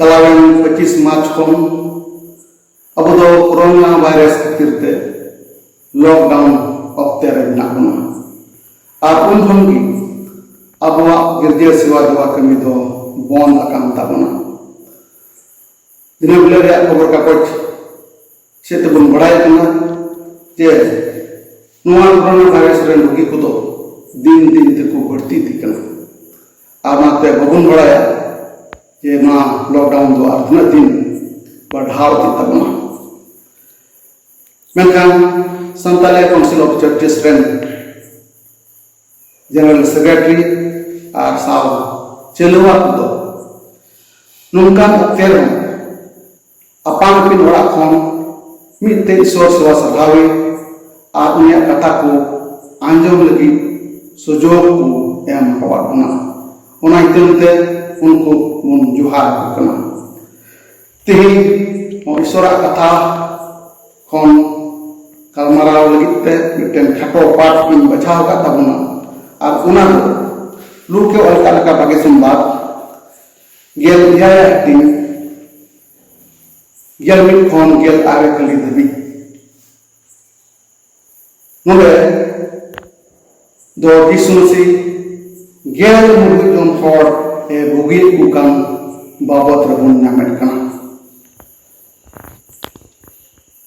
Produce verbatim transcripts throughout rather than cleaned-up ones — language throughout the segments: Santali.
ᱪᱟᱞᱟᱣᱮᱱ ᱯᱚᱸᱪᱤᱥ ᱢᱟᱨᱪ ᱠᱷᱚᱱ ᱟᱵᱚ ᱫᱚ ᱠᱳᱨᱳᱱᱟ ᱵᱷᱟᱭᱨᱟᱥ ᱠᱷᱟᱹᱛᱤᱨ ᱛᱮ ᱞᱚᱠᱰᱟᱣᱩᱱ ᱚᱠᱛᱮ ᱨᱮ ᱢᱮᱱᱟᱜ ᱵᱚᱱᱟ᱾ ᱟᱨ ᱩᱱ ᱠᱷᱚᱱ ᱜᱮ ᱟᱵᱚᱣᱟᱜ ᱜᱤᱨᱡᱟᱹ ᱥᱮᱵᱟ ᱫᱮᱵᱟ ᱠᱟᱹᱢᱤ ᱫᱚ ᱵᱚᱱᱫ ᱟᱠᱟᱱ ᱛᱟᱵᱚᱱᱟ᱾ ᱫᱤᱱᱟᱹᱢ ᱦᱤᱞᱳᱜ ᱨᱮᱭᱟᱜ ᱠᱷᱚᱵᱚᱨ ᱠᱟᱜᱚᱡᱽ ᱥᱮᱫ ᱛᱮᱵᱚᱱ ᱵᱟᱲᱟᱭ ᱠᱟᱱᱟ ᱡᱮ ᱱᱚᱣᱟ ᱠᱳᱨᱳᱱᱟ ᱵᱷᱟᱭᱨᱟᱥ ᱨᱮᱱ ᱨᱩᱜᱤ ᱠᱚᱫᱚ ᱫᱤᱱ ᱫᱤᱱ ᱛᱮᱠᱚ ᱵᱟᱹᱲᱛᱤ ᱤᱫᱤᱜ ᱠᱟᱱᱟ᱾ ᱟᱨ ᱚᱱᱟᱛᱮ ᱵᱟᱵᱚᱱ ᱵᱟᱲᱟᱭᱟ ᱡᱮ ᱱᱚᱣᱟ ᱞᱚᱠᱰᱟᱣᱩᱱ ᱫᱚ ᱟᱨ ᱛᱤᱱᱟᱹᱜ ᱫᱤᱱ ᱵᱟᱲᱦᱟᱣ ᱤᱫᱤᱜ ᱛᱟᱵᱚᱱᱟ᱾ ᱢᱮᱱᱠᱷᱟᱱ ᱥᱟᱱᱛᱟᱞᱤ ᱠᱟᱣᱩᱱᱥᱤᱞ ᱚᱯᱷ ᱪᱟᱨᱪᱮᱥ ᱨᱮᱱ ᱡᱮᱱᱟᱨᱮᱞ ᱥᱮᱠᱨᱮᱴᱟᱨᱤ ᱟᱨ ᱥᱟᱶ ᱪᱟᱹᱞᱣᱟ ᱠᱚᱫᱚ ᱱᱚᱝᱠᱟᱱ ᱚᱠᱛᱮ ᱨᱮᱦᱚᱸ ᱟᱯᱟᱱ ᱟᱹᱯᱤᱱ ᱚᱲᱟᱜ ᱠᱷᱚᱱ ᱢᱤᱫᱴᱮᱡ ᱤᱥᱚᱨ ᱥᱮᱵᱟ ᱥᱟᱨᱦᱟᱣᱤ ᱟᱨ ᱩᱱᱤᱭᱟᱜ ᱠᱟᱛᱷᱟ ᱠᱚ ᱟᱸᱡᱚᱢ ᱞᱟᱹᱜᱤᱫ ᱥᱩᱡᱳᱜᱽ ᱠᱚ ᱮᱢ ᱟᱠᱟᱫ ᱵᱚᱱᱟ᱾ ᱚᱱᱟ ᱧᱩᱛᱩᱢ ᱛᱮ ᱩᱱᱠᱩ ᱵᱚᱱ ᱡᱚᱦᱟᱨ ᱟᱠᱚ ᱠᱟᱱᱟ᱾ ᱛᱮᱦᱮᱧ ᱤᱥᱚᱨᱟᱜ ᱠᱟᱛᱷᱟ ᱠᱷᱚᱱ ᱜᱟᱞᱢᱟᱨᱟᱣ ᱞᱟᱹᱜᱤᱫ ᱛᱮ ᱢᱤᱫᱴᱮᱱ ᱠᱷᱟᱴᱚ ᱯᱟᱴ ᱤᱧ ᱵᱟᱪᱷᱟᱣ ᱟᱠᱟᱫ ᱛᱟᱵᱚᱱᱟ᱾ ᱟᱨ ᱚᱱᱟ ᱫᱚ ᱞᱩᱠᱮ ᱚᱞ ᱠᱟᱜ ᱞᱮᱠᱟ ᱵᱟᱜᱮ ᱥᱚᱢᱵᱟᱫ ᱜᱮᱞ ᱮᱭᱟᱭ ᱦᱟᱹᱴᱤᱧ ᱜᱮᱞ ᱢᱤᱫ ᱠᱷᱚᱱ ᱜᱮᱞ ᱟᱨᱮ ᱠᱟᱹᱞᱤ ᱫᱷᱟᱹᱵᱤᱡ᱾ ᱱᱚᱰᱮ ᱫᱚ ᱡᱤᱥᱩ ᱢᱟᱹᱥᱤ ᱜᱮᱞ ᱢᱩᱲᱩᱡ ᱡᱚᱱ ᱦᱚᱲ ᱮ ᱵᱩᱜᱤᱭᱮᱫ ᱠᱚ ᱠᱟᱱ ᱵᱟᱵᱚᱫ ᱨᱮᱵᱚᱱ ᱧᱟᱢᱮᱫ ᱠᱟᱱᱟ᱾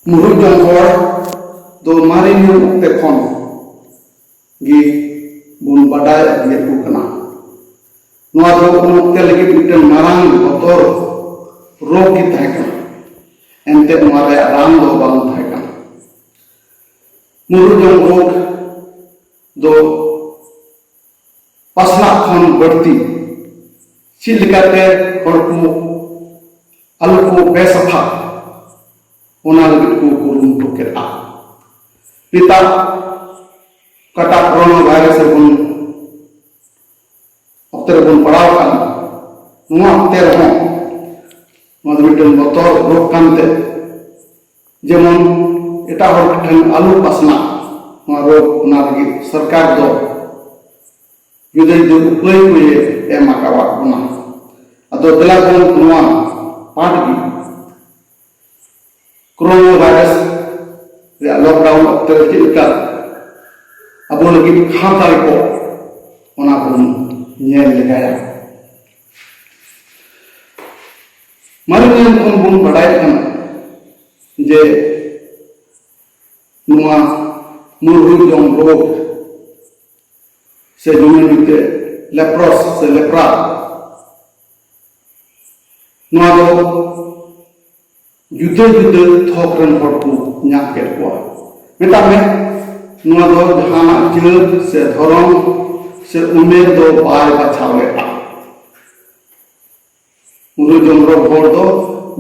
ᱢᱩᱲᱩᱡ ᱡᱚᱱ ᱦᱚᱲ ᱫᱚ ᱢᱟᱨᱮ ᱱᱤᱭᱚᱢ ᱚᱠᱛᱮ ᱠᱷᱚᱱ ᱜᱮ ᱵᱚᱱ ᱵᱟᱰᱟᱭ ᱟᱹᱜᱩᱭᱮᱫ ᱠᱚ ᱠᱟᱱᱟ᱾ ᱱᱚᱣᱟ ᱫᱚ ᱩᱱ ᱚᱠᱛᱮ ᱞᱟᱹᱜᱤᱫ ᱢᱤᱫᱴᱮᱱ ᱢᱟᱨᱟᱝ ᱵᱚᱛᱚᱨ ᱨᱳᱜᱽ ᱜᱮ ᱛᱟᱦᱮᱸ ᱠᱟᱱᱟ᱾ ᱮᱱᱛᱮ ᱱᱚᱣᱟ ᱨᱮᱭᱟᱜ ᱨᱟᱱ ᱫᱚ ᱵᱟᱝ ᱛᱟᱦᱮᱸ ᱠᱟᱱᱟ᱾ ᱢᱩᱲᱩᱡ ᱡᱚᱱ ᱨᱳᱜᱽ ᱫᱚ ᱯᱟᱥᱱᱟᱜ ᱠᱷᱚᱱ ᱵᱟᱹᱲᱛᱤ ᱪᱮᱫ ᱞᱮᱠᱟᱛᱮ ᱦᱚᱲ ᱠᱚ ᱟᱞᱚ ᱠᱚ ᱵᱮᱥᱟᱯᱷᱟ, ᱚᱱᱟ ᱞᱟᱹᱜᱤᱫ ᱠᱚ ᱠᱩᱨᱩᱢᱩᱴᱩ ᱠᱮᱫᱼᱟ᱾ ᱱᱮᱛᱟᱨ ᱚᱠᱟᱴᱟᱜ ᱠᱳᱨᱳᱱᱟ ᱵᱷᱟᱭᱨᱟᱥ ᱨᱮᱵᱚᱱ ᱚᱠᱛᱮ ᱨᱮᱵᱚᱱ ᱯᱟᱲᱟᱣ ᱟᱠᱟᱱ, ᱱᱚᱣᱟ ᱚᱠᱛᱮ ᱨᱮᱦᱚᱸ ᱱᱚᱣᱟ ᱫᱚ ᱢᱤᱫᱴᱮᱱ ᱵᱚᱛᱚᱨ ᱨᱳᱜᱽ ᱠᱟᱱᱛᱮ, ᱡᱮᱢᱚᱱ ᱮᱴᱟᱜ ᱦᱚᱲ ᱴᱷᱮᱱ ᱟᱞᱚ ᱯᱟᱥᱱᱟᱜ ᱱᱚᱣᱟ ᱨᱳᱜᱽ, ᱚᱱᱟ ᱞᱟᱹᱜᱤᱫ ᱥᱚᱨᱠᱟᱨ ᱫᱚ ᱡᱩᱫᱟᱹ ᱡᱩᱫᱟᱹ ᱩᱯᱟᱹᱭ ᱠᱚᱭ ᱮᱢ ᱟᱠᱟᱣᱟᱫ ᱵᱚᱱᱟ᱾ ᱟᱫᱚ ᱛᱚ ᱫᱮᱞᱟ ᱵᱚᱱ ᱱᱚᱣᱟ ᱯᱟᱴ ᱜᱮ, ᱠᱳᱨᱳᱱᱟ ᱵᱷᱟᱭᱨᱟᱥ ᱨᱮᱭᱟᱜ ᱞᱚᱠᱰᱟᱣᱩᱱ ᱚᱠᱛᱮ ᱨᱮ ᱪᱮᱫ ᱞᱮᱠᱟ ᱟᱵᱚ ᱞᱟᱹᱜᱤᱫ ᱠᱷᱟᱛᱟᱨ ᱠᱚ, ᱚᱱᱟ ᱵᱚᱱ ᱧᱮᱞ ᱞᱮᱜᱟᱭᱟ᱾ ᱢᱟᱨᱮ ᱱᱤᱭᱚᱢ ᱠᱷᱚᱱ ᱵᱚᱱ ᱵᱟᱰᱟᱭᱮᱫ ᱠᱟᱱᱟ ᱡᱮ ᱱᱚᱣᱟ ᱢᱩᱨᱦᱩ ᱡᱚᱢ ᱨᱳᱜᱽ ᱥᱮ ᱡᱩᱢᱤ ᱢᱤᱫᱴᱮᱡ ᱞᱮᱯᱨᱚᱥ ᱥᱮ ᱞᱮᱯᱨᱟ, ᱱᱚᱣᱟ ᱫᱚ ᱡᱩᱫᱟᱹ ᱡᱩᱫᱟᱹ ᱛᱷᱚᱠ ᱨᱮᱱ ᱦᱚᱲ ᱠᱚ ᱧᱟᱢ ᱠᱮᱫ ᱠᱚᱣᱟ᱾ ᱢᱮᱛᱟᱜ ᱢᱮ, ᱱᱚᱣᱟ ᱫᱚ ᱡᱟᱦᱟᱱᱟᱜ ᱡᱟᱹᱛ ᱥᱮ ᱫᱷᱚᱨᱚᱢ ᱥᱮ ᱩᱢᱮᱨ ᱫᱚ ᱵᱟᱭ ᱵᱟᱪᱷᱟᱣ ᱞᱮᱫᱟ᱾ ᱢᱩᱨᱩ ᱡᱚᱢ ᱨᱳᱜᱽ ᱦᱚᱲ ᱫᱚ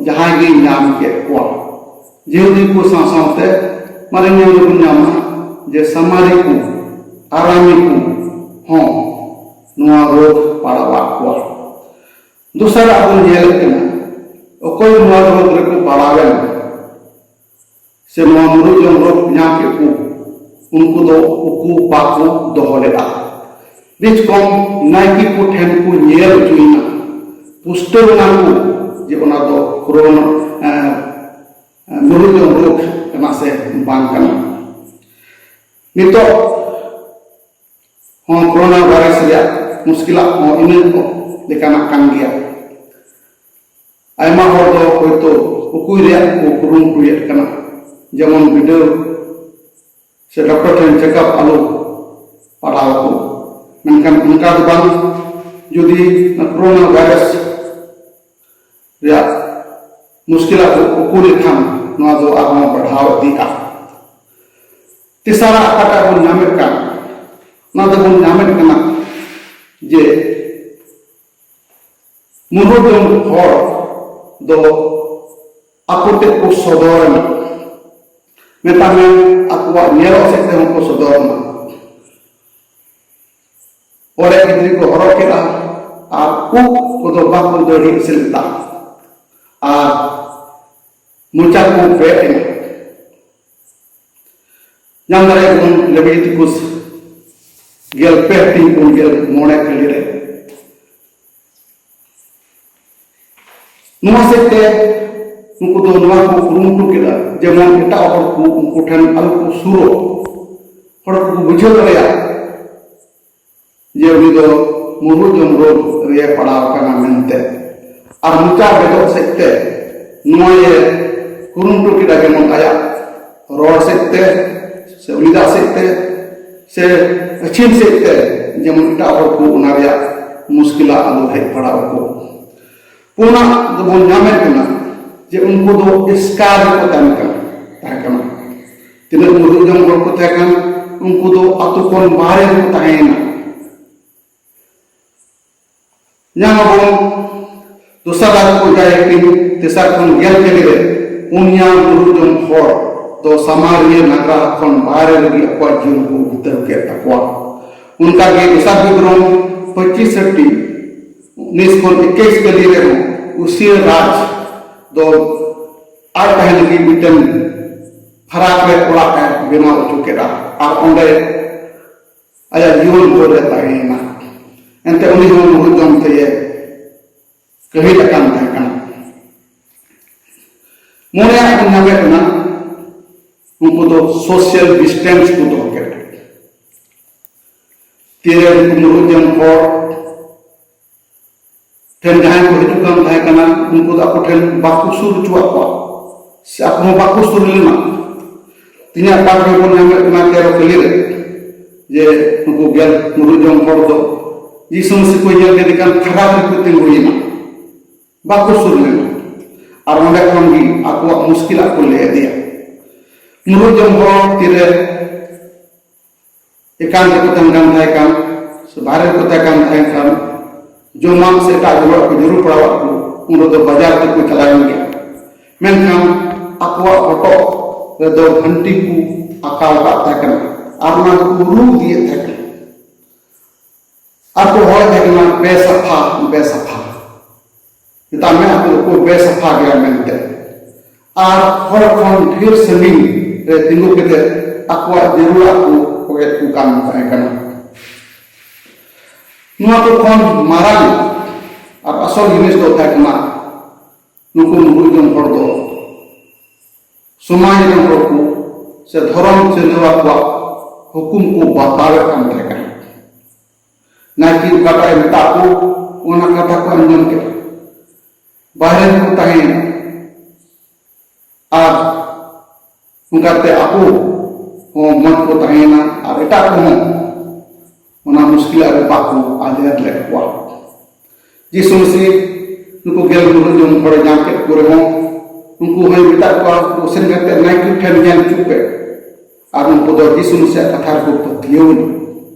ᱡᱟᱦᱟᱸᱭ ᱜᱮ ᱧᱟᱢ ᱠᱮᱫ ᱠᱚᱣᱟ᱾ ᱡᱤᱦᱩᱫᱤ ᱠᱚ ᱥᱟᱶ ᱥᱟᱶᱛᱮ ᱢᱟᱨᱮ ᱱᱤᱭᱚᱢ ᱨᱮᱵᱚᱱ ᱧᱟᱢᱟ ᱡᱮ ᱥᱟᱢᱟᱨᱤ ᱠᱚ, ᱟᱨᱟᱢᱤ ᱠᱚ ᱦᱚᱸ ᱱᱚᱣᱟ ᱨᱳᱜᱽ ᱯᱟᱲᱟᱣᱟᱫ ᱠᱚᱣᱟ᱾ ᱫᱚᱥᱟᱨᱟᱜ ᱵᱚᱱ ᱧᱮᱞᱮᱫ ᱠᱟᱱᱟ, ᱚᱠᱚᱭ ᱱᱚᱣᱟ ᱨᱳᱜᱽ ᱨᱮᱠᱚ ᱯᱟᱲᱟᱣᱮᱱ ᱥᱮ ᱱᱚᱣᱟ ᱢᱩᱨᱩ ᱡᱚᱢ ᱨᱳᱜᱽ ᱧᱟᱢ ᱠᱮᱫ ᱠᱚ, ᱩᱱᱠᱩ ᱫᱚ ᱩᱠᱩ ᱵᱟᱠᱚ ᱫᱚᱦᱚ ᱞᱮᱫᱟ᱾ ᱵᱤᱪ ᱠᱚᱢ ᱱᱟᱭᱠᱮ ᱠᱚ ᱴᱷᱮᱱ ᱠᱚ ᱧᱮᱞ ᱦᱚᱪᱚᱭᱮᱱᱟ, ᱯᱩᱥᱴᱟᱹᱣ ᱮᱱᱟ ᱠᱚ ᱡᱮ ᱚᱱᱟ ᱫᱚ ᱠᱳᱨᱳᱱᱟ, ᱮᱸ, ᱢᱩᱨᱩ ᱡᱚᱢ ᱨᱳᱜᱽ ᱠᱟᱱᱟ ᱥᱮ ᱵᱟᱝ ᱠᱟᱱᱟ᱾ ᱱᱤᱛᱚᱜ ᱦᱚᱸ ᱠᱳᱨᱳᱱᱟ ᱵᱷᱟᱭᱨᱟᱥ ᱨᱮᱭᱟᱜ ᱢᱩᱥᱠᱤᱞᱟᱜ ᱦᱚᱸ ᱤᱱᱟᱹ ᱞᱮᱠᱟᱱᱟᱜ ᱠᱟᱱ ᱜᱮᱭᱟ᱾ ᱟᱭᱢᱟ ᱦᱚᱲ ᱫᱚ ᱦᱚᱭᱛᱳ ᱩᱠᱩᱭ ᱨᱮᱭᱟᱜ ᱠᱚ ᱠᱩᱨᱩᱢᱩᱴᱩᱭᱮᱫ ᱠᱟᱱᱟ, ᱡᱮᱢᱚᱱ ᱵᱤᱰᱟᱹᱣ ᱥᱮ ᱰᱚᱠᱴᱚᱨ ᱴᱷᱮᱱ ᱪᱮᱠᱟᱯ ᱟᱞᱚ ᱯᱟᱲᱟᱣ ᱟᱠᱚ᱾ ᱢᱮᱱᱠᱷᱟᱱ ᱚᱱᱠᱟ ᱫᱚ ᱵᱟᱝ, ᱡᱩᱫᱤ ᱠᱳᱨᱳᱱᱟ ᱵᱷᱟᱭᱨᱟᱥ ᱨᱮᱭᱟᱜ ᱢᱩᱥᱠᱤᱞᱟᱜ ᱠᱚ ᱩᱠᱩ ᱞᱮᱠᱷᱟᱱ ᱱᱚᱣᱟ ᱫᱚ ᱟᱨᱦᱚᱸ ᱵᱟᱲᱦᱟᱣ ᱤᱫᱤᱜᱼᱟ᱾ ᱛᱮᱥᱟᱨᱟᱜ ᱚᱠᱟᱴᱟᱜ ᱵᱚᱱ ᱧᱟᱢᱮᱫ ᱠᱟᱱ, ᱚᱱᱟ ᱫᱚᱵᱚᱱ ᱧᱟᱢᱮᱫ ᱠᱟᱱᱟ ᱡᱮ ᱢᱩᱨᱢᱩ ᱫᱚ ᱦᱚᱲ ᱫᱚ ᱟᱠᱚ ᱛᱮ ᱠᱚ ᱥᱚᱫᱚᱨ ᱮᱱᱟ᱾ ᱢᱮᱛᱟᱜ ᱢᱮ, ᱟᱠᱚᱣᱟᱜ ᱧᱮᱞᱚᱜ ᱥᱮᱫ ᱛᱮᱦᱚᱸ ᱠᱚ ᱥᱚᱫᱚᱨ ᱮᱱᱟ᱾ ᱚᱲᱮᱡ ᱠᱤᱪᱨᱤᱡ ᱠᱚ ᱦᱚᱨᱚᱜ ᱠᱮᱫᱟ ᱟᱨ ᱩᱵ ᱠᱚᱫᱚ ᱵᱟᱠᱚ ᱫᱟᱹᱲᱦᱤ ᱮᱥᱮᱫ ᱞᱮᱫᱟ ᱟᱨ ᱢᱚᱪᱟ ᱠᱚ ᱵᱮᱫ ᱮᱱᱟ᱾ ᱧᱟᱢ ᱫᱟᱲᱮᱭᱟᱜ ᱵᱚᱱ ᱞᱮᱵᱤᱴᱤᱠᱩᱥ ᱜᱮᱞ ᱯᱮ ᱦᱟᱹᱴᱤᱧ ᱯᱩᱱ ᱜᱮᱞ ᱢᱚᱬᱮ ᱠᱷᱟᱹᱞᱤ ᱨᱮ᱾ ᱱᱚᱣᱟ ᱥᱮᱫ ᱛᱮ ᱩᱱᱠᱩ ᱫᱚ ᱱᱚᱣᱟ ᱠᱚ ᱠᱩᱨᱩᱢᱩᱴᱩ ᱠᱮᱫᱟ, ᱡᱮᱢᱚᱱ ᱮᱴᱟᱜ ᱦᱚᱲ ᱠᱚ ᱩᱱᱠᱩ ᱴᱷᱮᱱ ᱟᱞᱚ ᱠᱚ ᱥᱩᱨᱚᱜ, ᱦᱚᱲ ᱠᱚᱠᱚ ᱵᱩᱡᱷᱟᱹᱣ ᱫᱟᱲᱮᱭᱟᱜ ᱡᱮ ᱩᱱᱤ ᱫᱚ ᱢᱩᱨᱩᱡ ᱡᱚᱢ ᱨᱳᱜᱽ ᱨᱮ ᱯᱟᱲᱟᱣ ᱟᱠᱟᱱᱟ ᱢᱮᱱᱛᱮ᱾ ᱟᱨ ᱢᱚᱪᱟ ᱵᱮᱫᱚᱜ ᱥᱮᱫ ᱛᱮ ᱱᱚᱣᱟ ᱤᱭᱟᱹ ᱠᱩᱨᱩᱢᱩᱴᱩ ᱠᱮᱫᱟ, ᱡᱮᱢᱚᱱ ᱟᱭᱟᱜ ᱨᱚᱲ ᱥᱮᱫ ᱛᱮ ᱥᱮ ᱩᱞᱤᱫᱟᱜ ᱥᱮᱫ ᱛᱮ ᱥᱮ ᱟᱹᱪᱷᱤᱢ ᱥᱮᱫ ᱛᱮ, ᱡᱮᱢᱚᱱ ᱮᱴᱟᱜ ᱦᱚᱲ ᱠᱚ ᱚᱱᱟ ᱨᱮᱭᱟᱜ ᱢᱩᱥᱠᱤᱞᱟ ᱟᱞᱚ ᱦᱮᱡ ᱯᱟᱲᱟᱣ ᱟᱠᱚ᱾ ᱯᱩᱱᱟᱜ ᱫᱚᱵᱚᱱ ᱧᱟᱢᱮᱫ ᱠᱟᱱᱟ ᱡᱮ ᱩᱱᱠᱩ ᱫᱚ ᱮᱥᱠᱟᱨ ᱨᱮᱠᱚ ᱛᱟᱦᱮᱱ ᱠᱟᱱᱟ, ᱛᱟᱦᱮᱸ ᱠᱟᱱᱟ᱾ ᱛᱤᱱᱟᱹᱜ ᱢᱩᱨᱩᱫ ᱡᱚᱝ ᱦᱚᱲ ᱠᱚ ᱛᱟᱦᱮᱸ ᱠᱟᱱᱟ, ᱩᱱᱠᱩ ᱫᱚ ᱟᱛᱳ ᱠᱷᱚᱱ ᱵᱟᱦᱨᱮ ᱨᱮᱠᱚ ᱛᱟᱦᱮᱸᱭᱮᱱᱟ᱾ ᱧᱟᱢ ᱟᱵᱚᱱ ᱫᱚᱥᱟᱨ ᱨᱟᱡᱽ ᱯᱚᱨᱡᱟᱭ ᱛᱤᱱ, ᱛᱮᱥᱟᱨ ᱠᱷᱚᱱ ᱜᱮᱞ ᱠᱟᱹᱞᱤ ᱨᱮ ᱯᱩᱱᱭᱟ ᱢᱩᱨᱩᱫ ᱡᱚᱝ ᱦᱚᱲ ᱫᱚ ᱥᱟᱢᱟᱨᱤᱭᱟᱹ ᱱᱟᱜᱟᱨ ᱠᱷᱚᱱ ᱵᱟᱦᱨᱮ ᱞᱟᱹᱜᱤᱫ ᱟᱠᱚᱣᱟᱜ ᱡᱤᱭᱚᱱ ᱠᱚ ᱵᱤᱛᱟᱹᱣ ᱠᱮᱫ ᱛᱟᱠᱚᱣᱟ᱾ ᱚᱱᱠᱟᱜᱮ ᱫᱚᱥᱟᱨ ᱵᱤᱵᱨᱚᱢ ᱯᱚᱸᱪᱤᱥ ᱥᱟᱹᱴᱤ ᱩᱱᱤᱥ ᱠᱷᱚᱱ ᱮᱠᱩᱥ ᱠᱟᱹᱞᱤ ᱨᱮᱦᱚᱸ ᱩᱥᱤᱭᱟᱹ ᱨᱟᱡᱽ ᱫᱚ ᱟᱡ ᱛᱟᱦᱮᱸ ᱞᱟᱹᱜᱤᱫ ᱢᱤᱫᱴᱮᱱ ᱯᱷᱟᱨᱟᱠ ᱨᱮ ᱚᱲᱟᱜ ᱮ ᱵᱮᱱᱟᱣ ᱦᱚᱪᱚ ᱠᱮᱫᱟ ᱟᱨ ᱚᱸᱰᱮ ᱟᱭᱟᱜ ᱡᱤᱭᱚᱱ ᱵᱷᱳᱨ ᱮ ᱛᱟᱦᱮᱸᱭᱮᱱᱟ᱾ ᱮᱱᱛᱮ ᱩᱱᱤ ᱦᱚᱸ ᱢᱩᱨᱩᱫ ᱡᱚᱢ ᱛᱮᱭᱮ ᱠᱟᱹᱦᱤᱞ ᱟᱠᱟᱱ ᱛᱟᱦᱮᱸ ᱠᱟᱱᱟ᱾ ᱢᱚᱬᱮᱭᱟᱜ ᱵᱚᱱ ᱧᱟᱢᱮᱫ ᱠᱟᱱᱟ, ᱩᱱᱠᱩ ᱫᱚ ᱥᱳᱥᱤᱭᱟᱞ ᱰᱤᱥᱴᱮᱱᱥ ᱠᱚ ᱫᱚᱦᱚ ᱠᱮᱫᱟ᱾ ᱛᱤᱨᱮ ᱩᱱᱠᱩ ᱢᱩᱨᱩᱫ ᱡᱚᱢ ᱦᱚᱲ ᱴᱷᱮᱱ ᱡᱟᱦᱟᱸᱭ ᱠᱚ ᱦᱤᱡᱩᱜ ᱠᱟᱱ ᱛᱟᱦᱮᱸ ᱠᱟᱱᱟ, ᱩᱱᱠᱩ ᱫᱚ ᱟᱠᱚ ᱴᱷᱮᱱ ᱵᱟᱠᱚ ᱥᱩᱨ ᱦᱚᱪᱚᱣᱟᱜ ᱠᱚᱣᱟ ᱥᱮ ᱟᱠᱚ ᱦᱚᱸ ᱵᱟᱠᱚ ᱥᱩᱨ ᱞᱮᱱᱟ᱾ ᱛᱮᱦᱮᱧᱟᱜ ᱯᱟᱴ ᱨᱮᱵᱚᱱ ᱧᱟᱢᱮᱫ ᱠᱟᱱᱟ ᱛᱮᱨᱚ ᱠᱟᱹᱞᱤ ᱨᱮ, ᱡᱮ ᱱᱩᱠᱩ ᱜᱮᱞ ᱢᱩᱨᱩᱫ ᱡᱚᱢ ᱦᱚᱲ ᱫᱚ ᱡᱤᱥᱩ ᱢᱟᱹᱥᱤ ᱠᱚ ᱧᱮᱞ ᱠᱮᱫᱮ ᱠᱷᱟᱱ ᱯᱷᱟᱨᱟᱠ ᱨᱮᱠᱚ ᱛᱤᱸᱜᱩᱭᱮᱱᱟ, ᱵᱟᱠᱚ ᱥᱩᱨ ᱞᱮᱱᱟ᱾ ᱟᱨ ᱚᱸᱰᱮ ᱠᱷᱚᱱ ᱜᱮ ᱟᱠᱚᱣᱟᱜ ᱢᱩᱥᱠᱤᱞᱟᱜ ᱠᱚ ᱞᱟᱹᱭ ᱟᱫᱮᱭᱟ᱾ ᱢᱩᱨᱩᱫ ᱡᱚᱢ ᱦᱚᱲ ᱛᱤᱨᱮ ᱮᱠᱟᱱ ᱨᱮᱠᱚ ᱛᱟᱦᱮᱱ ᱠᱟᱱ ᱛᱟᱦᱮᱸ ᱠᱟᱱ ᱥᱮ ᱵᱟᱦᱨᱮ ᱨᱮᱠᱚ ᱛᱟᱦᱮᱸ ᱠᱟᱱ ᱛᱟᱦᱮᱸ ᱠᱟᱱ, ᱡᱚᱢᱟᱜ ᱥᱮ ᱮᱴᱟᱜ ᱡᱚᱢᱟᱜ ᱠᱚ ᱡᱟᱹᱨᱩᱲ ᱯᱟᱲᱟᱣᱟᱜ ᱠᱚ, ᱩᱱ ᱨᱮᱫᱚ ᱵᱟᱡᱟᱨ ᱛᱮᱠᱚ ᱪᱟᱞᱟᱣᱮᱱ ᱜᱮᱭᱟ᱾ ᱢᱮᱱᱠᱷᱟᱱ ᱟᱠᱚᱣᱟᱜ ᱦᱚᱴᱚᱜ ᱨᱮᱫᱚ ᱜᱷᱟᱱᱴᱤ ᱠᱚ ᱟᱠᱟᱣ ᱟᱠᱟᱫ ᱛᱟᱦᱮᱸ ᱠᱟᱱᱟ ᱟᱨ ᱚᱱᱟ ᱫᱚᱠᱚ ᱨᱩ ᱤᱫᱤᱭᱮᱫ ᱛᱟᱦᱮᱸ ᱠᱟᱱᱟ᱾ ᱟᱨ ᱠᱚ ᱦᱚᱦᱚᱭᱮᱫ ᱛᱟᱦᱮᱸ ᱠᱟᱱᱟ, "ᱵᱮᱥᱟᱯᱷᱟ, ᱵᱮᱥᱟᱯᱷᱟ, ᱢᱮᱛᱟᱜ ᱢᱮ ᱟᱠᱚ ᱫᱚᱠᱚ ᱵᱮᱥᱟᱯᱷᱟ ᱜᱮᱭᱟ" ᱢᱮᱱᱛᱮ᱾ ᱟᱨ ᱦᱚᱲ ᱠᱷᱚᱱ ᱰᱷᱮᱨ ᱥᱟᱺᱜᱤᱧ ᱨᱮ ᱛᱤᱸᱜᱩ ᱠᱟᱛᱮ ᱟᱠᱚᱣᱟᱜ ᱡᱟᱹᱨᱩᱲᱟᱜ ᱠᱚ ᱠᱚᱭᱮᱫ ᱠᱚ ᱠᱟᱱ ᱛᱟᱦᱮᱸ ᱠᱟᱱᱟ᱾ ᱱᱚᱣᱟ ᱠᱚ ᱠᱷᱚᱱ ᱢᱟᱨᱟᱝ ᱟᱨ ᱟᱥᱚᱞ ᱡᱤᱱᱤᱥ ᱫᱚ ᱛᱟᱦᱮᱸ ᱠᱟᱱᱟ ᱱᱩᱠᱩ ᱢᱩᱨᱩᱡ ᱡᱚᱝ ᱦᱚᱲ ᱫᱚ ᱥᱚᱢᱟᱡᱽ ᱨᱮᱱ ᱦᱚᱲ ᱠᱚ ᱥᱮ ᱫᱷᱚᱨᱚᱢ ᱪᱟᱹᱞᱣᱟ ᱠᱚᱣᱟᱜ ᱦᱩᱠᱩᱢ ᱠᱚ ᱵᱟᱛᱟᱣᱮᱫ ᱠᱟᱱ ᱛᱟᱦᱮᱸ ᱠᱟᱱᱟ᱾ ᱱᱟᱭᱠᱮ ᱚᱠᱟᱴᱟᱜ ᱮ ᱢᱮᱛᱟᱜ ᱠᱚ, ᱚᱱᱟ ᱠᱟᱛᱷᱟ ᱠᱚ ᱟᱸᱡᱚᱢ ᱠᱮᱫᱟ᱾ ᱵᱟᱦᱨᱮ ᱨᱮᱠᱚ ᱛᱟᱦᱮᱸᱭᱮᱱᱟ᱾ ᱟᱨ ᱚᱱᱠᱟᱛᱮ ᱟᱠᱚ ᱦᱚᱸ ᱢᱚᱡᱽ ᱠᱚ ᱛᱟᱦᱮᱸᱭᱮᱱᱟ ᱟᱨ ᱮᱴᱟᱜ ᱠᱚᱦᱚᱸ ᱚᱱᱟ ᱢᱩᱥᱠᱤᱞᱟᱜ ᱨᱮ ᱵᱟᱠᱚ ᱟᱫᱮᱨ ᱞᱮᱫ ᱠᱚᱣᱟ᱾ ᱡᱤᱥᱩ ᱢᱟᱹᱥᱤ ᱱᱩᱠᱩ ᱜᱮᱞ ᱢᱩᱨᱩᱡ ᱡᱚᱝ ᱦᱚᱲᱮ ᱧᱟᱢ ᱠᱮᱫ ᱠᱚ ᱨᱮᱦᱚᱸ, ᱩᱱᱠᱩ ᱦᱚᱸᱭ ᱢᱮᱛᱟᱫ ᱠᱚᱣᱟ, "ᱩᱱᱠᱩ ᱥᱮᱱ ᱠᱟᱛᱮ ᱱᱟᱭᱠᱮ ᱴᱷᱮᱱ ᱧᱮᱞ ᱦᱚᱪᱚ ᱯᱮ᱾" ᱟᱨ ᱩᱱᱠᱩ ᱫᱚ ᱡᱤᱥᱩ ᱢᱟᱹᱥᱤᱭᱟᱜ ᱠᱟᱛᱷᱟ ᱨᱮᱠᱚ ᱯᱟᱹᱛᱭᱟᱹᱣ ᱮᱱᱟ᱾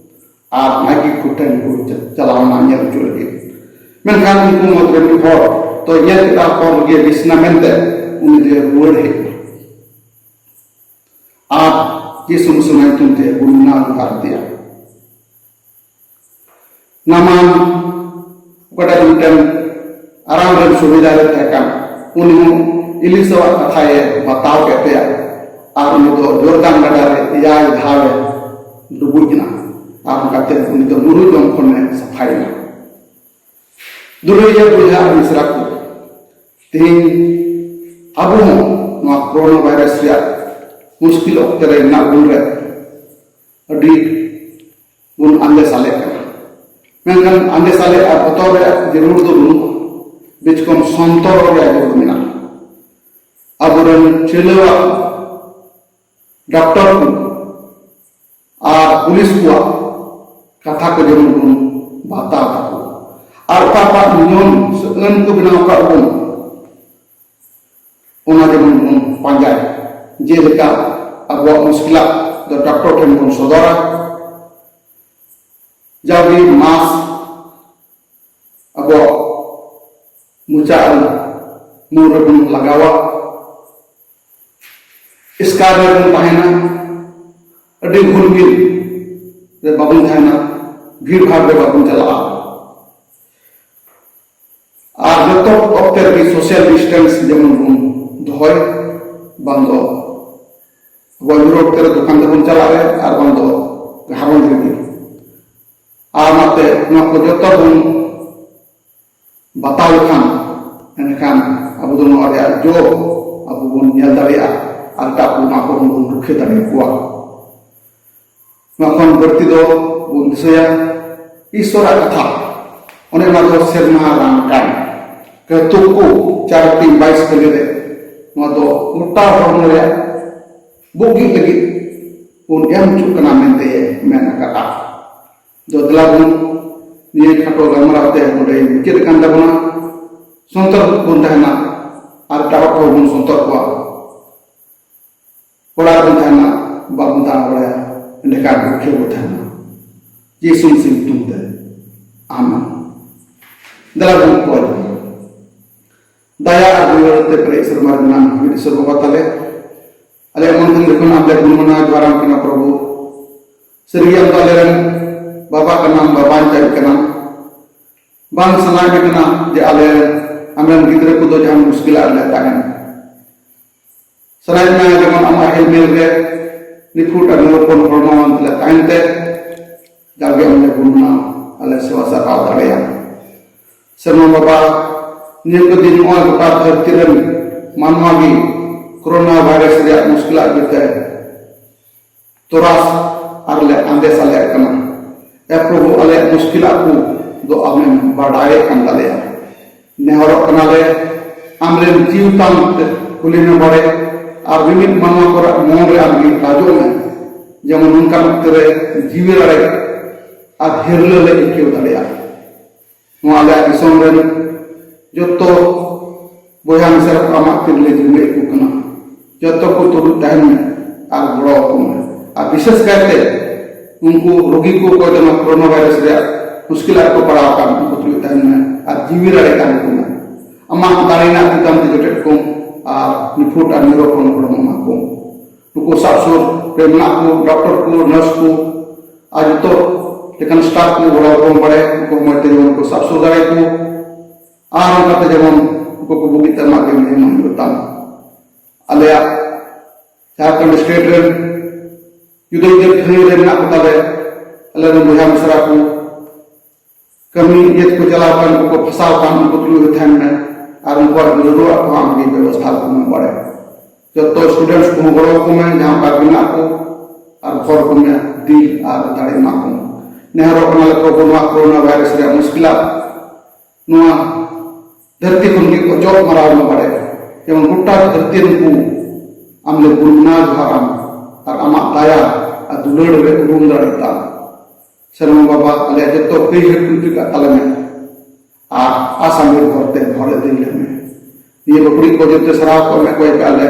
ᱟᱨ ᱱᱟᱭᱠᱮ ᱠᱚ ᱴᱷᱮᱱ ᱠᱚ ᱪᱟᱞᱟᱣ ᱮᱱᱟ ᱧᱮᱞ ᱦᱚᱪᱚ ᱞᱟᱹᱜᱤᱫ᱾ ᱢᱮᱱᱠᱷᱟᱱ ᱩᱱᱠᱩ ᱢᱩᱫᱽ ᱨᱮ ᱢᱤᱫ ᱦᱚᱲ ᱫᱚ ᱧᱮᱞ ᱠᱮᱫᱟ ᱦᱚᱨ ᱨᱮᱜᱮ ᱵᱤᱪᱷᱱᱟ ᱢᱮᱱᱛᱮ, ᱩᱱᱤ ᱫᱚᱭ ᱨᱩᱣᱟᱹᱲ ᱦᱮᱡ ᱮᱱᱟ᱾ ᱟᱨ ᱡᱤᱥᱩ ᱢᱟᱹᱥᱤ ᱧᱩᱛᱩᱢ ᱛᱮ ᱵᱚᱱᱫᱚᱱᱟ ᱡᱚᱦᱟᱨ ᱟᱫᱮᱭᱟ᱾ ᱱᱟᱢᱟᱱ ᱚᱠᱟᱴᱟᱜ ᱢᱤᱫᱴᱮᱱ ᱟᱨᱟᱢ ᱨᱮᱱ ᱥᱩᱵᱤᱫᱷᱟ ᱨᱮ ᱛᱟᱦᱮᱸ ᱠᱟᱱ, ᱩᱱᱤ ᱦᱚᱸ ᱤᱞᱤᱥᱟᱣᱟᱜ ᱠᱟᱛᱷᱟᱭ ᱵᱟᱛᱟᱣ ᱠᱮᱫ ᱛᱟᱭᱟ᱾ ᱟᱨ ᱩᱱᱤ ᱫᱚ ᱡᱚᱨᱫᱟᱱ ᱜᱟᱰᱟ ᱨᱮ ᱮᱭᱟᱭ ᱫᱷᱟᱣ ᱮ ᱰᱩᱵᱩᱡ ᱮᱱᱟ᱾ ᱟᱨ ᱚᱱᱠᱟᱛᱮ ᱩᱱᱤ ᱫᱚ ᱢᱩᱨᱩ ᱡᱚᱢ ᱠᱷᱚᱱᱮ ᱥᱟᱯᱷᱟᱭᱮᱱᱟ᱾ ᱫᱩᱞᱟᱹᱲᱤᱭᱟᱹ ᱵᱚᱭᱦᱟ ᱟᱨ ᱢᱤᱥᱨᱟ ᱠᱚ, ᱛᱮᱦᱮᱧ ᱟᱵᱚ ᱦᱚᱸ ᱱᱚᱣᱟ ᱠᱳᱨᱳᱱᱟ ᱵᱷᱟᱭᱨᱟᱥ ᱨᱮᱭᱟᱜ ᱢᱩᱥᱠᱤᱞ ᱚᱠᱛᱮ ᱨᱮ ᱢᱮᱱᱟᱜ ᱵᱚᱱ ᱨᱮ ᱟᱹᱰᱤ ᱵᱚᱱ ᱟᱸᱫᱮ ᱥᱟᱞᱮᱜ ᱠᱟᱱᱟ᱾ ᱢᱮᱱᱠᱷᱟᱱ ᱟᱸᱫᱮ ᱥᱟᱞᱮᱜ ᱟᱨ ᱵᱚᱛᱚᱨ ᱨᱮᱭᱟᱜ ᱡᱟᱹᱨᱩᱲ ᱫᱚ ᱵᱟᱹᱱᱩᱜᱼᱟ, ᱵᱮᱪ ᱠᱚᱢ ᱥᱚᱱᱛᱚᱨ ᱨᱮᱭᱟᱜ ᱡᱟᱹᱨᱩᱲ ᱢᱮᱱᱟᱜᱼᱟ᱾ ᱟᱵᱚᱨᱮᱱ ᱪᱷᱤᱞᱟᱹᱣᱟᱜ ᱰᱟᱠᱛᱚᱨ ᱠᱚ ᱟᱨ ᱯᱩᱞᱤᱥ ᱠᱚᱣᱟᱜ ᱠᱟᱛᱷᱟ ᱠᱚ ᱡᱮᱢᱚᱱ ᱵᱚᱱ ᱵᱟᱛᱟᱣ ᱛᱟᱠᱚ, ᱟᱨ ᱚᱠᱟ ᱚᱠᱟ ᱱᱤᱭᱚᱢ ᱥᱮ ᱟᱹᱱ ᱠᱚ ᱵᱮᱱᱟᱣ ᱟᱠᱟᱫ ᱵᱚᱱ, ᱚᱱᱟ ᱡᱮᱢᱚᱱ ᱵᱚᱱ ᱯᱟᱸᱡᱟᱭ᱾ ᱡᱮᱞᱮᱠᱟ ᱟᱵᱚᱣᱟᱜ ᱢᱩᱥᱠᱤᱞᱟᱜ ᱫᱚ ᱰᱟᱠᱛᱚᱨ ᱴᱷᱮᱱ ᱵᱚᱱ ᱥᱚᱫᱚᱨᱟ, ᱡᱟᱣᱜᱮ ᱢᱟᱥᱠ ᱟᱵᱚᱣᱟᱜ ᱢᱚᱪᱟ ᱟᱨ ᱢᱩ ᱨᱮᱵᱚᱱ ᱞᱟᱜᱟᱣᱟ, ᱮᱥᱠᱟᱨ ᱨᱮᱵᱚᱱ ᱛᱟᱦᱮᱱᱟ, ᱟᱹᱰᱤ ᱦᱩᱞᱢᱤᱞ ᱨᱮ ᱵᱟᱵᱚᱱ ᱛᱟᱦᱮᱱᱟ, ᱵᱷᱤᱲ ᱵᱷᱟᱲ ᱨᱮ ᱵᱟᱵᱚᱱ ᱪᱟᱞᱟᱜᱼᱟ᱾ ᱟᱨ ᱡᱚᱛᱚ ᱚᱠᱛᱮ ᱨᱮᱜᱮ ᱥᱳᱥᱟᱞ ᱰᱤᱥᱴᱮᱱᱥ ᱡᱮᱢᱚᱱ ᱵᱚᱱ ᱫᱚᱦᱚᱭ, ᱵᱟᱝ ᱫᱚ ᱟᱵᱚᱣᱟᱜ ᱧᱩᱨ ᱚᱠᱛᱮ ᱨᱮ ᱫᱚᱠᱟᱱ ᱛᱮᱵᱚᱱ ᱪᱟᱞᱟᱜ ᱨᱮ, ᱟᱨ ᱵᱟᱝ ᱫᱚ ᱜᱷᱟᱨᱚᱸᱡᱽ ᱨᱮᱜᱮ᱾ ᱟᱨ ᱚᱱᱟᱛᱮ ᱱᱚᱣᱟ ᱠᱚ ᱡᱚᱛᱚ ᱵᱚᱱ ᱵᱟᱛᱟᱣ ᱞᱮᱠᱷᱟᱱ ᱮᱱᱠᱷᱟᱱ ᱟᱵᱚ ᱫᱚ ᱱᱚᱣᱟ ᱨᱮᱭᱟᱜ ᱡᱚ ᱟᱵᱚ ᱵᱚᱱ ᱧᱮᱞ ᱫᱟᱲᱮᱭᱟᱜᱼᱟ ᱟᱨ ᱮᱴᱟᱜ ᱠᱚ ᱚᱱᱟ ᱠᱚ ᱵᱚᱱ ᱨᱩᱠᱷᱤᱭᱟᱹ ᱫᱟᱲᱮᱭᱟᱠᱚᱣᱟ᱾ ᱱᱚᱣᱟ ᱠᱷᱚᱱ ᱵᱟᱹᱲᱛᱤ ᱫᱚ ᱵᱚᱱ ᱫᱤᱥᱟᱹᱭᱟ ᱤᱥᱚᱨᱟᱜ ᱠᱟᱛᱷᱟ, ᱚᱱᱮ ᱚᱱᱟ ᱫᱚ ᱥᱮᱨᱢᱟ ᱨᱟᱱ ᱠᱟᱱ ᱠᱟᱹᱛᱩᱠ ᱠᱚ ᱪᱟᱨ ᱛᱤᱱ ᱵᱟᱭᱤᱥ ᱠᱟᱹᱞᱤ ᱨᱮ ᱱᱚᱣᱟ ᱫᱚ ᱜᱚᱴᱟ ᱦᱚᱲᱢᱚ ᱨᱮᱭᱟᱜ ᱵᱩᱜᱤ ᱞᱟᱹᱜᱤᱫ ᱵᱚᱱ ᱮᱢ ᱦᱚᱪᱚᱜ ᱠᱟᱱᱟ ᱢᱮᱱᱛᱮ ᱢᱮᱱ ᱟᱠᱟᱫᱼᱟ᱾ ᱫᱚ ᱫᱮᱞᱟ ᱵᱚᱱ ᱱᱤᱭᱟᱹ ᱠᱷᱟᱴᱚ ᱜᱟᱞᱢᱟᱨᱟᱣ ᱛᱮ ᱱᱚᱰᱮ ᱢᱩᱪᱟᱹᱫ ᱟᱠᱟᱱ ᱛᱟᱵᱚᱱᱟ᱾ ᱥᱚᱱᱛᱚᱨ ᱵᱚᱱ ᱛᱟᱦᱮᱱᱟ ᱟᱨ ᱮᱴᱟᱜ ᱦᱚᱲ ᱠᱚᱦᱚᱸ ᱵᱚᱱ ᱥᱚᱱᱛᱚᱨ ᱠᱚᱣᱟ᱾ ᱚᱲᱟᱜ ᱨᱮᱵᱚᱱ ᱛᱟᱦᱮᱱᱟ, ᱵᱟᱵᱚᱱ ᱫᱟᱬᱟ ᱵᱟᱲᱟᱭᱟ, ᱮᱸᱰᱮᱠᱷᱟᱱ ᱨᱩᱠᱷᱤᱭᱟᱹ ᱵᱚᱱ ᱛᱟᱦᱮᱱᱟ᱾ ᱡᱤᱥᱩ ᱢᱟᱹᱥᱤ ᱧᱩᱛᱩᱢ ᱛᱮ, ᱟᱢᱮᱱ᱾ ᱫᱮᱞᱟ ᱵᱚᱱ ᱠᱚᱭ ᱫᱟᱭᱟ ᱟᱨ ᱫᱩᱞᱟᱹᱲ ᱛᱮ ᱯᱮᱨᱮᱡ ᱥᱮᱨᱢᱟ ᱨᱮ ᱢᱮᱱᱟᱜ ᱢᱤᱫ ᱤᱥᱚᱨ ᱵᱟᱵᱟ ᱛᱟᱞᱮ, ᱟᱞᱮᱭᱟᱜ ᱢᱚᱱ ᱠᱷᱚᱱ ᱡᱚᱠᱷᱚᱱ ᱟᱢ ᱞᱮ ᱜᱩᱱᱢᱟᱱᱟᱣ ᱡᱚᱦᱟᱨᱟᱢ ᱠᱟᱱᱟ ᱯᱨᱚᱵᱷᱩ, ᱥᱟᱹᱨᱤᱜᱮ ᱟᱢ ᱫᱚ ᱟᱞᱮᱨᱮᱱ ᱵᱟᱵᱟ ᱠᱟᱱᱟᱢ, ᱵᱟᱵᱟᱧ ᱪᱟᱹᱭ ᱠᱟᱱᱟ᱾ ᱵᱟᱝ ᱥᱟᱱᱟᱭᱮᱫ ᱢᱮ ᱠᱟᱱᱟ ᱡᱮ ᱟᱞᱮ ᱟᱢᱨᱮᱱ ᱜᱤᱫᱽᱨᱟᱹ ᱠᱚᱫᱚ ᱡᱟᱦᱟᱸ ᱢᱩᱥᱠᱤᱞᱟᱜ ᱨᱮᱞᱮ ᱛᱟᱦᱮᱱ᱾ ᱥᱟᱱᱟᱭᱮᱫ ᱢᱮ ᱡᱮᱢᱚᱱ ᱟᱢᱟᱜ ᱦᱮᱞᱢᱮᱞ ᱨᱮ ᱱᱤᱯᱷᱩᱴ ᱟᱨ ᱱᱤᱨᱩᱯᱚᱱ ᱦᱚᱲᱢᱚ ᱟᱱ ᱛᱮᱞᱮ ᱛᱟᱦᱮᱱ ᱛᱮ, ᱡᱟᱣᱜᱮ ᱟᱢ ᱞᱮ ᱜᱩᱱᱢᱟᱱᱟᱣ ᱟᱞᱮ ᱥᱮᱵᱟ ᱥᱟᱨᱦᱟᱣ ᱫᱟᱲᱮᱭᱟᱜ᱾ ᱥᱮᱨᱢᱟ ᱵᱟᱵᱟ, ᱱᱤᱭᱟᱹ ᱠᱚ ᱫᱤᱱ ᱱᱚᱣᱟ ᱜᱚᱴᱟ ᱫᱷᱟᱹᱨᱛᱤ ᱨᱮᱱ ᱢᱟᱱᱣᱟ ᱜᱮ ᱠᱳᱨᱳᱱᱟ ᱵᱷᱟᱭᱨᱟᱥ ᱨᱮᱭᱟᱜ ᱢᱩᱥᱠᱤᱞᱟᱜ ᱜᱮᱛᱮ ᱛᱚᱨᱟᱥ ᱟᱨ ᱞᱮ ᱟᱸᱫᱮᱥ ᱟᱞᱮ ᱠᱟᱱᱟ᱾ ᱮ ᱯᱨᱚᱵᱷᱩ, ᱟᱞᱮᱭᱟᱜ ᱢᱩᱥᱠᱤᱞᱟᱜ ᱠᱚ ᱫᱚ ᱟᱢᱮᱢ ᱵᱟᱰᱟᱭᱮᱫ ᱠᱟᱱ ᱛᱟᱞᱮᱭᱟ᱾ ᱱᱮᱦᱚᱨᱚᱜ ᱠᱟᱱᱟᱞᱮ, ᱟᱢᱨᱮᱱ ᱡᱤᱣᱤ ᱛᱟᱢ ᱛᱮ ᱠᱩᱞᱤ ᱢᱮ ᱵᱟᱲᱮ, ᱟᱨ ᱢᱤᱢᱤᱫ ᱢᱟᱱᱣᱟ ᱠᱚᱨᱮ ᱢᱚᱱ ᱨᱮ ᱟᱢ ᱜᱮ ᱨᱟᱡᱚᱜ ᱢᱮ, ᱡᱮᱢᱚᱱ ᱱᱚᱝᱠᱟᱱ ᱚᱠᱛᱮ ᱨᱮ ᱡᱤᱣᱤ ᱨᱟᱲᱮᱡ ᱟᱨ ᱦᱤᱨᱞᱟᱹ ᱞᱮ ᱟᱹᱭᱠᱟᱹᱣ ᱫᱟᱲᱮᱭᱟᱜᱼᱟ᱾ ᱱᱚᱣᱟ ᱟᱞᱮᱭᱟᱜ ᱫᱤᱥᱚᱢ ᱨᱮᱱ ᱡᱚᱛᱚ ᱵᱚᱭᱦᱟ ᱢᱤᱥᱨᱟ ᱠᱚ ᱟᱢᱟᱜ ᱛᱤᱨᱮᱞᱮ ᱡᱤᱢᱟᱹ ᱟᱹᱜᱩ ᱠᱟᱱᱟ᱾ ᱡᱚᱛᱚ ᱠᱚ ᱛᱩᱞᱩᱡ ᱛᱟᱦᱮᱱ ᱢᱮ ᱟᱨ ᱜᱚᱲᱚ ᱟᱠᱚ ᱢᱮ᱾ ᱟᱨ ᱵᱤᱥᱮᱥ ᱠᱟᱭᱛᱮ ᱩᱱᱠᱩ ᱨᱳᱜᱤ ᱠᱚ ᱚᱠᱚᱭ ᱫᱚ ᱱᱚᱣᱟ ᱠᱳᱨᱳᱱᱟ ᱵᱷᱟᱭᱨᱟᱥ ᱨᱮᱭᱟᱜ ᱢᱩᱥᱠᱤᱞᱟᱜ ᱨᱮᱠᱚ ᱯᱟᱲᱟᱣ ᱟᱠᱟᱱ, ᱩᱱᱠᱩ ᱛᱩᱞᱩᱡ ᱛᱟᱦᱮᱱ ᱢᱮ ᱟᱨ ᱡᱤᱣᱤ ᱨᱟᱲᱮᱡ ᱟᱠᱚ ᱢᱮ᱾ ᱟᱢᱟᱜ ᱫᱟᱲᱮ ᱨᱮᱱᱟᱜ ᱛᱤ ᱛᱟᱢ ᱛᱮ ᱡᱚᱴᱮᱫ ᱠᱚᱢ ᱟᱨ ᱱᱤᱯᱷᱩᱴ ᱟᱨ ᱱᱤᱨᱚᱯᱚᱱ ᱦᱚᱲᱢᱚ ᱮᱢᱟ ᱠᱚᱢ᱾ ᱱᱩᱠᱩ ᱥᱟᱵ ᱥᱩᱨ ᱨᱮ ᱢᱮᱱᱟᱜ ᱠᱚ ᱰᱚᱠᱴᱚᱨ ᱠᱚ, ᱱᱟᱨᱥ ᱠᱚ ᱟᱨ ᱡᱚᱛᱚ ᱞᱮᱠᱟᱱ ᱥᱴᱟᱯ ᱠᱚ ᱜᱚᱲᱚ ᱠᱚ ᱵᱟᱲᱟᱭᱟ, ᱩᱱᱠᱩ ᱢᱚᱡᱽ ᱛᱮ ᱡᱮᱢᱚᱱ ᱠᱚ ᱥᱟᱵ ᱥᱩᱨ ᱫᱟᱲᱮᱭᱟᱠᱚ᱾ ᱟᱨ ᱚᱱᱠᱟᱛᱮ ᱡᱮᱢᱚᱱ ᱩᱱᱠᱩ ᱠᱚ ᱵᱩᱜᱤ ᱛᱮ ᱟᱢᱟᱜ ᱜᱮ ᱢᱮᱦᱢᱟᱱ ᱦᱩᱭᱩᱜ ᱛᱟᱢ᱾ ᱟᱞᱮᱭᱟᱜ ᱡᱷᱟᱲᱠᱷᱚᱸᱰ ᱥᱴᱮᱴ ᱨᱮᱱ ᱡᱩᱫᱟᱹ ᱡᱩᱫᱟᱹ ᱛᱷᱟᱹᱱᱤᱛ ᱨᱮ ᱢᱮᱱᱟᱜ ᱠᱚ ᱛᱟᱞᱮ, ᱟᱞᱮ ᱨᱮᱱ ᱵᱚᱭᱦᱟ ᱢᱤᱥᱨᱟ ᱠᱚ ᱠᱟᱹᱢᱤ ᱤᱭᱟᱹ ᱛᱮᱠᱚ ᱪᱟᱞᱟᱣ ᱟᱠᱟᱱ, ᱩᱱᱠᱩ ᱠᱚ ᱯᱷᱟᱸᱥᱟᱣ ᱟᱠᱟᱱ, ᱩᱱᱠᱩ ᱛᱩᱞᱩᱡ ᱨᱮ ᱛᱟᱦᱮᱱ ᱢᱮ᱾ ᱟᱨ ᱩᱱᱠᱩᱣᱟᱜ ᱜᱤᱨᱟᱹᱣᱟᱜ ᱠᱚᱦᱚᱸ ᱟᱢᱜᱮ ᱵᱮᱵᱚᱥᱛᱷᱟ ᱠᱚᱢ ᱵᱟᱲᱟᱭᱟ᱾ ᱡᱚᱛᱚ ᱥᱴᱩᱰᱮᱱᱴᱥ ᱠᱚᱦᱚᱸ ᱜᱚᱲᱚ ᱠᱚ ᱢᱮ, ᱡᱟᱦᱟᱸ ᱚᱱᱠᱟ ᱢᱮᱱᱟᱜ ᱠᱚ, ᱟᱨ ᱦᱚᱲ ᱠᱚ ᱢᱮ, ᱫᱤᱞ ᱟᱨ ᱫᱟᱲᱮ ᱮᱢᱟ ᱠᱚ᱾ ᱱᱮᱦᱚᱨᱚᱜ ᱠᱟᱱᱟᱞᱮ ᱯᱨᱚᱵᱷᱩ, ᱱᱚᱣᱟ ᱠᱳᱨᱳᱱᱟ ᱵᱷᱟᱭᱨᱟᱥ ᱨᱮᱭᱟᱜ ᱢᱩᱥᱠᱤᱞᱟᱜ ᱱᱚᱣᱟ ᱫᱷᱟᱹᱨᱛᱤ ᱠᱷᱚᱱ ᱜᱮ ᱚᱪᱚᱜ ᱢᱟᱨᱟᱣ ᱢᱟ ᱵᱟᱲᱮ᱾ ᱡᱮᱢᱚᱱ ᱜᱚᱴᱟ ᱫᱷᱟᱹᱨᱛᱤ ᱨᱮᱱ ᱠᱚ ᱟᱢ ᱞᱮ ᱜᱩᱱᱢᱟᱱᱟᱣ ᱡᱚᱦᱟᱨ ᱟᱢ, ᱟᱨ ᱟᱢᱟᱜ ᱫᱟᱭᱟ ᱟᱨ ᱫᱩᱞᱟᱹᱲ ᱨᱮ ᱩᱨᱩᱢ ᱫᱟᱲᱮᱭᱟᱜ ᱛᱟᱢ᱾ ᱥᱮᱨᱢᱟ ᱵᱟᱵᱟ, ᱟᱞᱮᱭᱟᱜ ᱡᱚᱛᱚ ᱠᱟᱹᱭᱦᱟᱹᱲ ᱠᱚ ᱤᱫᱤ ᱠᱟᱜ ᱛᱟᱞᱮ ᱢᱮ, ᱟᱨ ᱟᱥᱟ ᱱᱤᱨᱵᱷᱚᱨ ᱛᱮ ᱦᱚᱲ ᱤᱫᱤ ᱞᱮ ᱢᱮ᱾ ᱱᱤᱭᱟᱹ ᱵᱟᱹᱯᱲᱤ ᱠᱚ ᱡᱚᱛᱚ ᱥᱟᱨᱦᱟᱣ ᱠᱚ ᱮᱢ ᱠᱚᱭ ᱠᱟᱜ ᱞᱮ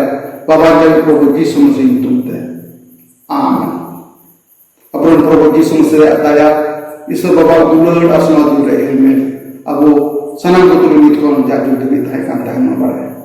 ᱵᱟᱵᱟ ᱡᱟᱹᱱᱤᱡ ᱯᱨᱚᱵᱷᱩ ᱡᱤᱥᱩ ᱢᱟᱹᱥᱤ ᱧᱩᱛᱩᱢ ᱛᱮ, ᱟᱢᱮᱱ᱾ ᱟᱵᱚᱨᱮᱱ ᱯᱨᱚᱵᱷᱩ ᱡᱤᱥᱩ ᱢᱟᱹᱥᱤ ᱨᱮᱭᱟᱜ ᱫᱟᱭᱟ, ᱤᱥᱚᱨ ᱵᱟᱵᱟ ᱫᱩᱞᱟᱹᱲ ᱟᱨ ᱥᱚᱢᱟᱡᱽ ᱨᱮ ᱦᱮᱞᱢᱮᱞ ᱟᱵᱚ ᱥᱟᱱᱟᱢ ᱠᱚ ᱛᱩᱞᱩᱡ ᱱᱤᱛ ᱠᱷᱚᱱ ᱡᱟᱜ ᱡᱩᱜᱽ ᱫᱷᱟᱹᱵᱤᱡ ᱛᱟᱦᱮᱸ ᱠᱟᱱ ᱛᱟᱦᱮᱸ ᱢᱟ ᱵᱟᱲᱟᱭ᱾